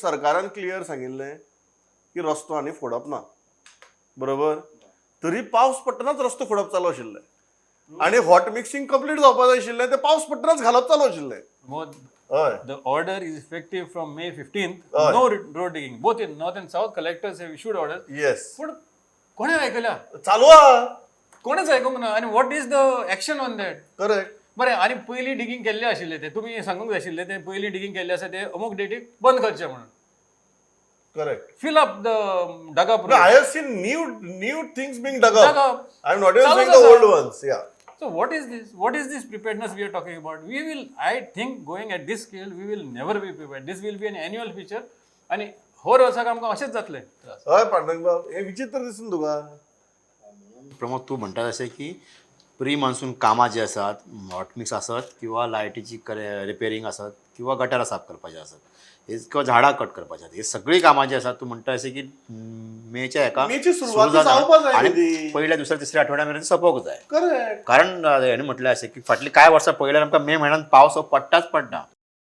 सरकारान क्लियर सांगिल्लें की रस्तो आनी फोडप ना, बरोबर? तरी पावस पडटनाच रस्तो फोडप चालू आशिल्लें आनी हॉट मिक्सिंग कंप्लीट जावपा जाय आशिल्लें, ते पावस पडटनाच घालप चालू आशिल्लें. हय. The order is effective from May 15th. Aye. No road digging. Both in north and south, collectors have issued orders. Yes. पूण कोणें आयकल्या? चालू आहा. कोणेच आयकूंक ना. आनी what is the action on that? Correct. बरें, आनी पयलीं डिगींग केल्लें आशिल्लें तें तुमी सांगूंक जाय आशिल्लें, तें पयलीं डिगींग केल्लें आसा तें अमूक डेटीक बंद करचें म्हणून. Correct. Fill up the dug up. I have seen new things being dug up. Dug up. I am not even चालूच saying the आसा. Old ones, yeah. So what is this? What is this preparedness we are talking about? We will, I think, going at this scale, we will never be prepared. This will be an annual feature. आनी हर वर्साक आमकां अशेंच जातलें. हय पांडुरंग बाब, हें विचित्र दिसून तुका? प्रमोद, तूं म्हणटा तशें की प्री मान्सून कामां जी आसात, हॉटमिक्स आसत किंवा लायटीची रिपेरींग आसत किंवा गटारां साफ करपाची आसत हे किंवा झाडां कट करपाची आसत, ही सगळीं कामां जी आसात, तूं म्हणटा अशें की मेच्या हेका मेची सुरवात सुरू जाता जावपा जाय आनी ती. पयल्या, दुसऱ्या, तिसऱ्या आठवड्या मेरेन सोंपोवंक जाय. करेक्ट. कारण हेणें म्हटलें अशें की फाटलीं कांय वर्सां पळयल्यार आमकां मे म्हयन्यान पावस हो पडटाच पडटा.